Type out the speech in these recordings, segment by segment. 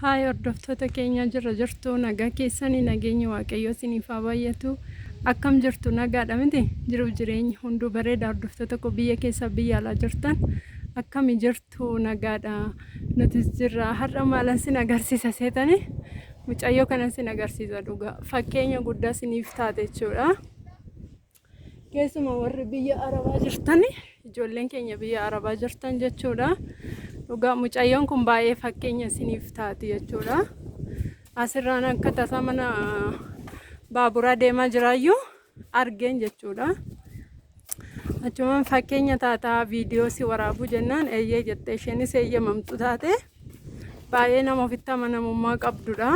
Haay hordoftoota keenya, jirra jirtu? Nagaa keessanii? Nageenyi Waaqayyoo isiniif haa baay'atu. Akkam jirtu? Nagaadha miti? Jiruuf jireenyi hunduu bareeda. Hordoftoota koo biyya keessaa biyya alaa jirtan, akkami jirtu? Nagaadha, nutis jirra. Har'a maalan sin agarsiisa seetanii? Mucayyoo kanan sin agarsiisa. Dhugaa fakkeenya guddaa isiniif taate jechuudha. Keessumaa warri biyya Arabaa jirtan, ijoolleen keenya biyya Arabaa jirtan jechuudha. Dhugaa mucayyoon kun baay'ee fakkeenya isiniif taati jechuudha. Asirraan akka tasaa mana baaburaa deemaa jiraayyuu argeen jechuudha. Achumaan fakkeenya taataa, viidiyoo si waraabuu jennaan eeyyee jettee, isheenis eeyyamamtu taate. Baay'ee nama ofitti amanamummaa qabdudha.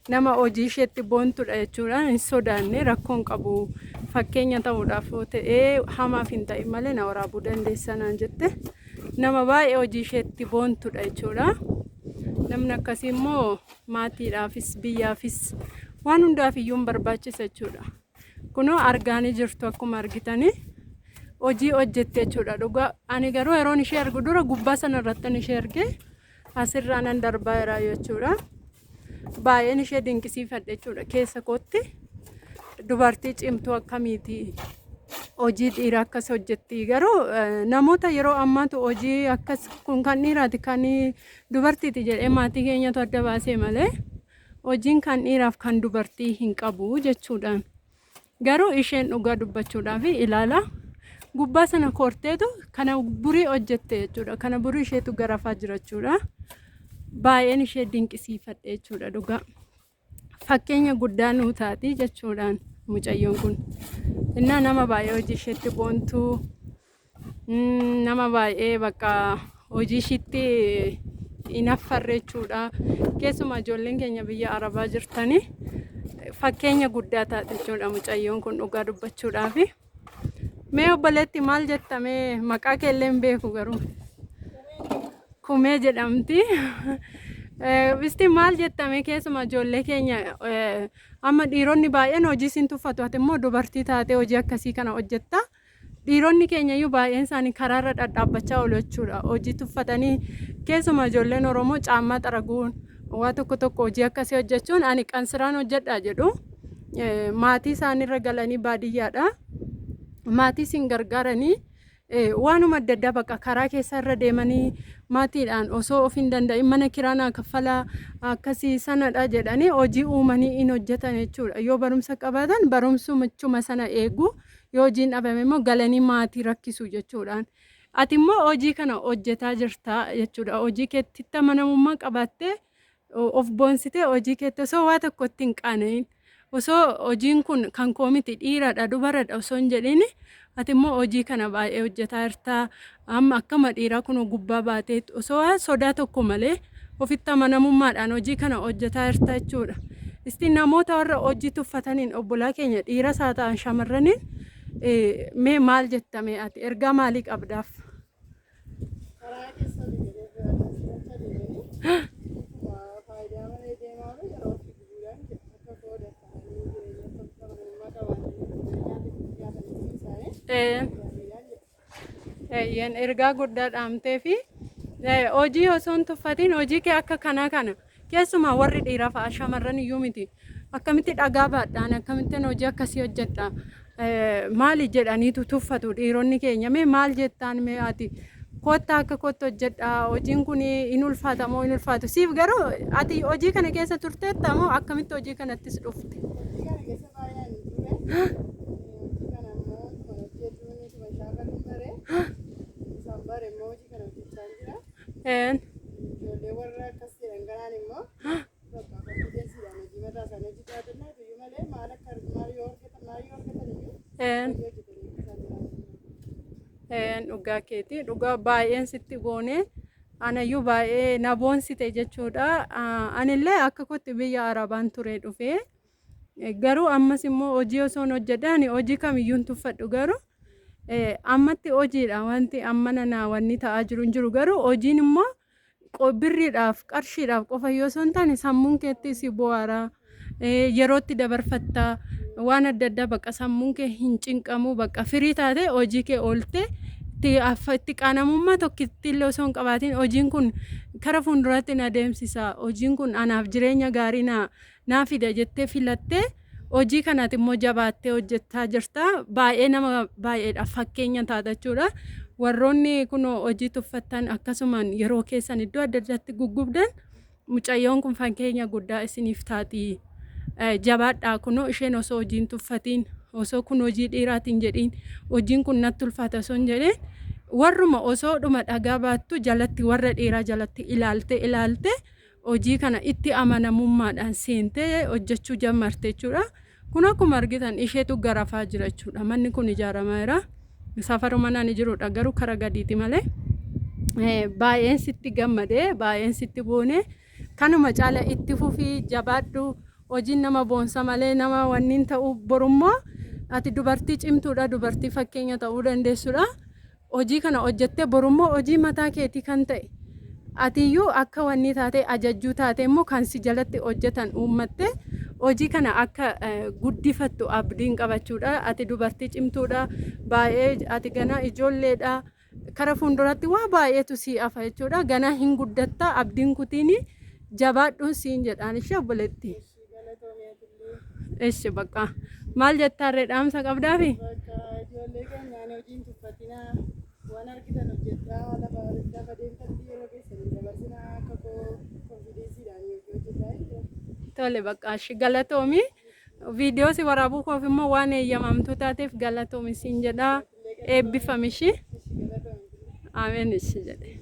Nama hojii isheetti boontudha jechuudha. Hin sodaanne, rakkoon qabu, fakkeenya ta'uudhaaf yoo ta'ee hamaaf hin ta'in malee na waraabuu dandeessa naan jette. Nama baay'ee hojii isheetti boontudha jechuudha. Namni akkasii immoo maatiidhaafis biyyaafis waan hundaaf iyyuu hin barbaachisa jechuudha. Kunoo argaanii jirtu, akkuma argitanii hojii hojjette jechuudha. Dhugaa ani garuu yeroon ishee argu dura gubbaa sana irratti ishee arge, asirraa nan darbaa jira jechuudha. Baay'een ishee dinqisiifadhe jechuudha keessa kootti. Dubartii cimtuu akkamiiti? Hojii dhiiraa akkas hojjetti. Garuu namoota yeroo ammaatu hojii akkas kun kan dhiiraati, kan dubartiiti jedhee maatii keenyatu adda baasee malee hojiin kan dhiiraaf kan dubartii hin qabu jechuudhaan. Garuu isheen dhugaa dubbachuudhaaf ilaala. Gubbaa sana korteetu kana burii hojjette jechuudha. Kana burii isheetu garafaa jira jechuudha. Baay'een ishee dinqisiifadhe jechuudha dhugaa. Fakkeenya guddaa nuu taati jechuudhaan mucayyoon kun. Innaa nama baay'ee hojii isheetti boontuu, nama baay'ee bakka hojii ishiitti hin affarre jechuudha. Keessumaa ijoolleen keenya biyya Arabaa jirtanii fakkeenya guddaa taate jechuudha mucayyoon kun dhugaa dubbachuudhaafi. Mee obboleetti, maal jetta mee? Maqaa keellee hin beeku garuu. Kumee jedhamti. Isti maal jettame? Keessumaa ijoollee keenya, amma dhiironni baay'een hojii siin tuffatu, ati immoo dubartii taatee hojii akkasii kana hojjetta. Dhiironni keenya iyyuu baay'een isaanii karaarra dhadhaabbachaa oolu jechuudha. Hojii tuffatanii, keessumaa ijoolleen Oromoo caammaa xaraguun, waa tokko tokko hojii akkasii hojjechuun, ani qansiraan hojjedhaa jedhu. Maatii isaaniirra galanii baadiyyaadha. Maatii siin gargaaranii waanuma adda addaa bakka karaa keessa irra deemanii maatiidhaan osoo of hin danda'in mana kiraa naa kaffalaa akkasii sanadha jedhanii hojii uumanii hin hojjetan jechuudha. Yoo barumsa qabaatan barumsuma sana eegu, yoo hojiin dhabame immoo galanii maatii rakkisu jechuudhaan. Ati immoo hojii kana hojjetaa jirta jechuudha. Hojii keetti amanamummaa qabaattee, of boonsitee, hojii keetti osoo waa tokko itti hin qaana'in, osoo hojiin kun kan koo miti, dhiiradha dubaradha osoo hin jedhin, ati immoo hojii kana baay'ee hojjetaa jirta. Amma akkama dhiiraa kun gubbaa baatee osoo waan sodaa tokko malee ofitti amanamummaadhaan hojii kana hojjetaa jirta jechuudha. Isti namoota warra hojii tuffataniin, obbolaa keenya dhiiras haa ta'an shamarraniin, mee maal jettame? Ati ergaa maalii qabdaaf? Karaa keessa olii gadee si'acha deemanii faayidaa malee deemaa oolu, yeroo ofii gubuudhaan akka qooda ta'anii jireenya ofitti amanamummaa qabaatanii jireenyaatti dhiyaatanii isaanii gaariidhaan jedha. Eeyyeen, ergaa guddaa dhaamtee fi hojii osoo hin tuffatiin hojii kee akka kanaa kana, keessumaa warri dhiiraa fa'a, shamarran iyyuu miti, akkamitti dhagaa baadhaan, akkamittiin hojii akkasii hojjedha maali jedhaniitu tuffatu dhiironni keenya. Mee maal jettaan mee ati? Kottaa akka kottu hojjedha, hojiin kun hin ulfaata moo hin ulfaatu siif? Garuu ati hojii kana keessa turteetta moo akkamitti hojii kanattis dhufte? Hojii kana keessa baay'inaan hin turre. Hojii kana immoo tuma hojjetuun tuma shaakaluun bare. Isaan bare immoo hojii kana hojjechaa jira. Ijoollee warra akkas jedhan kanaan immoo bakka konfidensiidhaan hojii mataa isaanii hojjechaa jennaan iyyuu malee maal akka maal yoo argatan maal yoo argatan iyyuu hojii hojjetanii akka isaan jiraatan. Dhugaa keeti, dhugaa baay'een sitti boone, anayyuu baay'ee na boonsite jechuudha. Anillee akka kootti biyya Arabaan ture dhufee, garuu ammas immoo hojii osoo hin hojjedhe, ani hojii kamiyyuu hin tuffadhu, garuu ammatti hojiidha wanti ammana naa wanni ta'aa jiru hin jiru. Garuu hojiin immoo birriidhaaf qarshiidhaaf qofa yoo osoo hin taane sammuun keetti si bohaara, yerootti dabarfattaa, waan adda addaa, bakka sammuun kee hin cinqamu, bakka firii taate hojii kee oolte itti qaanamummaa tokkitti illee osoo hin qabaatiin hojiin kun Kara fuulduraatti na deemsisa. Hojiin kun anaaf jireenya gaarii na naa fida jettee filattee hojii kanati immoo jabaattee hojjechaa jirta. Baay'ee nama baay'eedhaaf fakkeenya taata jechuudha. Warroonni kunoo hojii tuffattan akkasumaan yeroo keessan iddoo adda addaatti guggubdan mucayyoon kun fakkeenya guddaa isiniif taati. Jabaadhaa kunoo isheen osoo hojii hin tuffatiin osoo kun hojii dhiiraatiin jedhiin hojiin kun natti ulfaata osoo hin jedhiin warruma osoo dhuma dhagaa baattu jalatti warra dhiiraa jalatti ilaalte ilaalte hojii kana itti amanamummaadhaan seentee hojjechuu jammarte jechuudha. Kun akkuma argitan isheetu garafaa jira jechuudha. Manni kun ijaaramaa jira. Safaruma ani jirudha garuu kara gadiiti malee. Baay'een sitti gammadee baay'een sitti boone kanuma caala itti fufii jabaadhu hojiin nama boonsa malee nama wanniin ta'u borummoo ati dubartii cimtuudha dubartii fakkeenya ta'uu dandeessudha. Hojii kana hojjettee borummoo hojii mataa keetii kan ta'e atiyyuu akka wanni taate ajajjuu taate immoo kan si jalatti hojjetan uummatte hojii kana akka guddifattu abdiin qabachuudha. Ati dubartii cimtuudha. Baay'ee ati ganaa ijoolleedha. Kara fuulduratti waa baay'eetu sii hafa jechuudha. Ganaa hin guddatta abdiin kutiini jabaadhuun siin jedhaan ishee obboleetti. Ishi bakka maal jettaarree dhaamsa qabdaafi? Bakka ijoollee keenyaan hojii hin tuffatinaa waan argitan hojjedhaa lafa lafa deemtanitti yeroo keessan hin dabarsinaa akka koo konfidensiidhaan hojii hojjedhaa jechuudha. Tole bakka ishi galatoomi. Viidiyoo si waraabuu koof immoo waan eeyyamamtuu taateef galatoomi siin jedhaa. Eebbifami ishii. Ishi galatoomi. Ameen ishi jedhe.